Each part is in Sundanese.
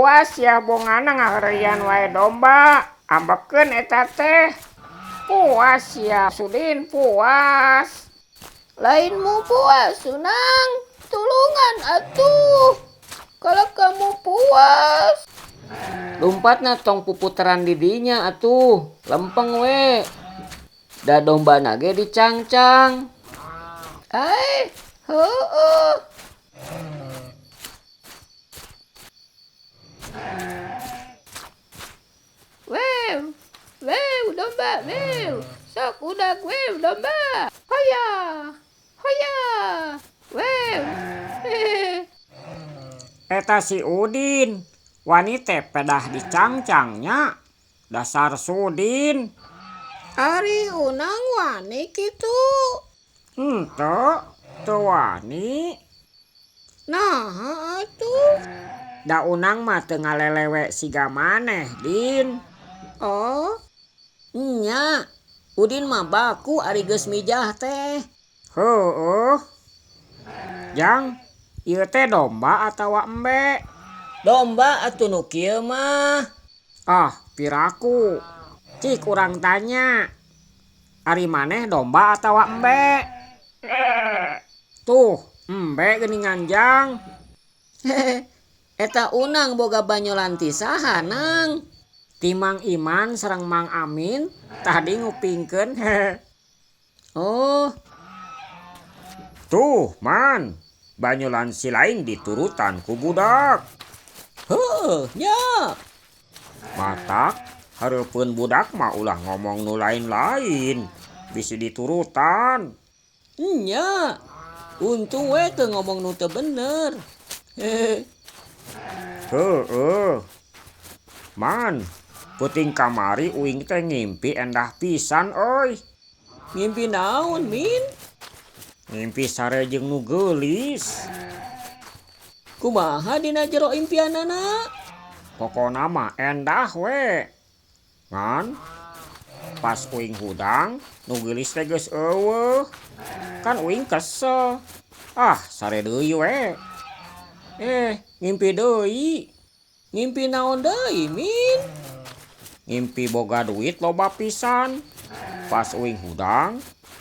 Puas ya bongana ngaheureuyan wae domba. Ambekeun eta teh. Puas ya Sudin, puas. Lain mu puas, Unang. Tulungan atuh. Kalau kamu puas. Lumpatna tong puputeran di dinya atuh. Lempeng we. Da dombana ge dicangcang. Ai, heueuh. Wew, wew domba, wew. Sok udag wew domba. Hoya, hoya, wew. Eta si Udin, wani teh pedah dicangcangnya. Dasar Sudin. Ari Unang wani kitu. Henteu, teu wani. Naha atuh? Da Unang mah teu ngalelewe siga maneh, Din. Oh, nya. Udin mah baku ari geus mijah teh. Heueuh. Jang, ieu teh domba atawa embe? Domba atuh nu kieu mah. Ah, piraku. Cik urang tanya. Ari maneh domba atawa embe? Tuh, embe geuningan Jang. Eta Unang boga banyolan ti saha, Nang? Ti Mang Iman sareng Mang Amin tadi ngupingkeun. Oh. Tuh, Man. Banyolan si lain diturutan ku budak. Heuh, nya. Matak hareupeun budak mah ulah ngomong nu lain-lain. Bisi diturutan. Nya. Untung we teu ngomong nu teu bener. Heueuh. Man, peuting kamari uing teh ngimpi endah pisan euy. Ngimpi naon, Min? Ngimpi sare jeung nu geulis. Kumaha dina jero impianana? Pokona mah endah we. Ngan pas uing hudang nu geulis teh geus eueuh. Kan uing kesel. Ah, sare deui we. Ngimpi deui. Ngimpi naon deui, Min? Ngimpi boga duit loba pisan. Pas uing hudang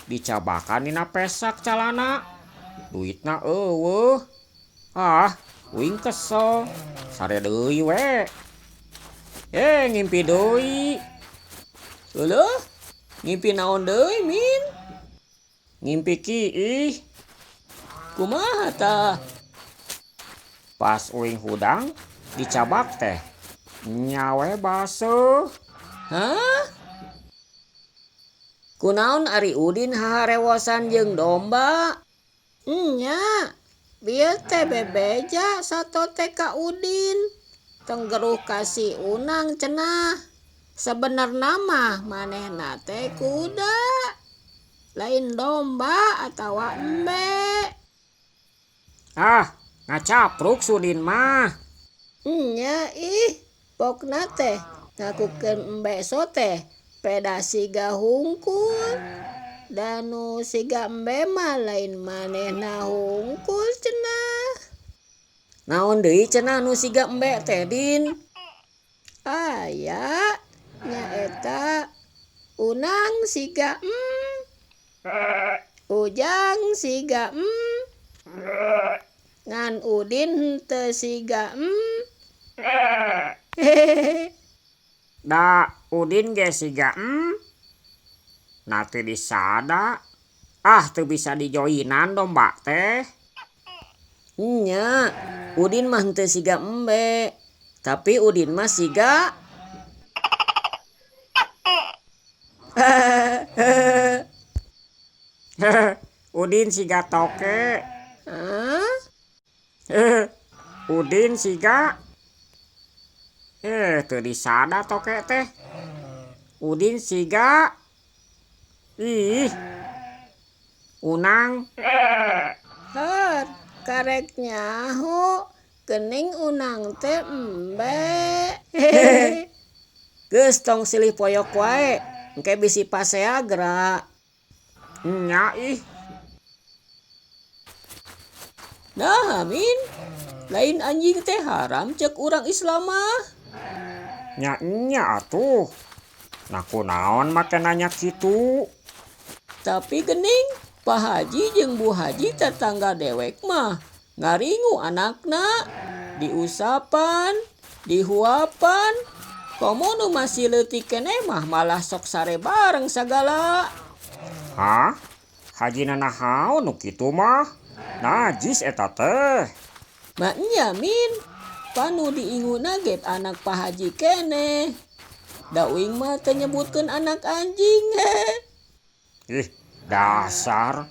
dicabakan dina pesak calana. Duitna eueuh. Ah, uing kesel. Sare deui we. Ngimpi deui. Euleuh, ngimpi naon deui, Min? Ngimpi kiih. Kumaha tah? Pas uing hudang dicabak teh nyawe baseuh. Hah? Kunaon ari Udin haharewosan jeung domba? Nya, bieu teh bebeja sato teh ka Udin. Tenggeruh ka si Unang cenah. Sebenarna mah manehna teh kuda. Lain domba atawa embe. Ah, ngacapruk Sudin mah. Nya ih, pokna teh ngakukeun embe sote peda siga hungkul. Danu siga embe mah lain manehna hungkul cenah. Naon deui cenah nu siga embe teh, Din? Aya, nyaeta Unang siga Ujang siga ngan Udin henteu siga Da Udin ge siga Nah teu disada. Ah, teu bisa dijoinan domba teh. Nya, Udin mah henteu siga embe. Tapi Udin mah siga Udin siga toke. Hah? Udin siga teu disada toke teh. Udin siga ih Unang. Her, karek nyaho gening Unang teh embe. Geus tong silih poyok wae, engke bisi pasea geura. Nya ih. Nah, Min. Lain anjing teh haram cek urang Islam mah. Nya nya atuh. Nah kunaon make nanya kitu? Tapi gening Pak Haji jeung Bu Haji tetangga dewek mah ngaringu anakna diusapan, dihuapan. Komo nu masih leutik keneh mah malah sok sare bareng sagala. Hah? Hajina nahaon nu kitu mah? Najis eta teh. Maknya min, panu diinguna ge anak Pak Haji keneh. Da uing mah teu nyebutkeun anak anjing. Ih, dasar.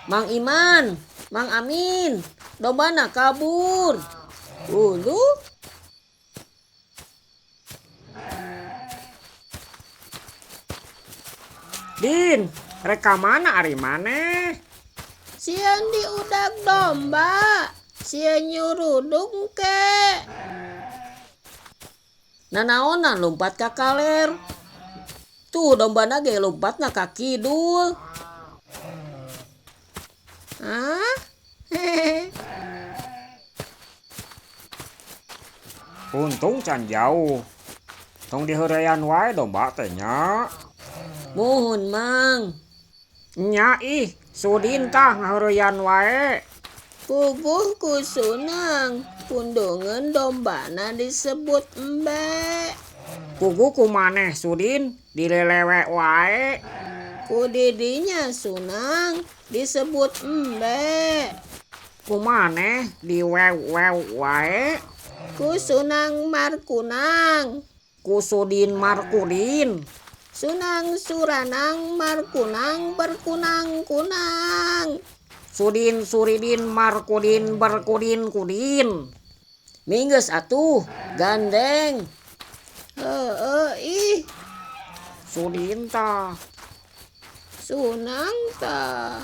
Mang Iman, Mang Amin, dombana kabur. Ulu. Din, rek ka mana ari maneh? Sieun diudag domba, sieun nyurudung ke. Nanaonan lompat ka kaler. Tuh dombana ge lompatna ka kidul. Hah? Untung can jauh. Tong diheureyan wae domba teh nya. Muhun Mang. Nya ih, Sudin tah ngaheureyan wae. Puguh ku Sunang, pundungeun dombana disebut embe. Puguh ku maneh Sudin, dilelewe wae. Ku didinya Sunang disebut embe. Ku maneh diwew-wew wae. Ku Sunang Markunang. Ku Sudin Markudin. Sunang Suranang Markunang berkunang-kunang. Sudin Suridin Markudin berkudin kudin. Minggeus atuh, gandeng. Heeh ih. Sudin tah. Sunang tah.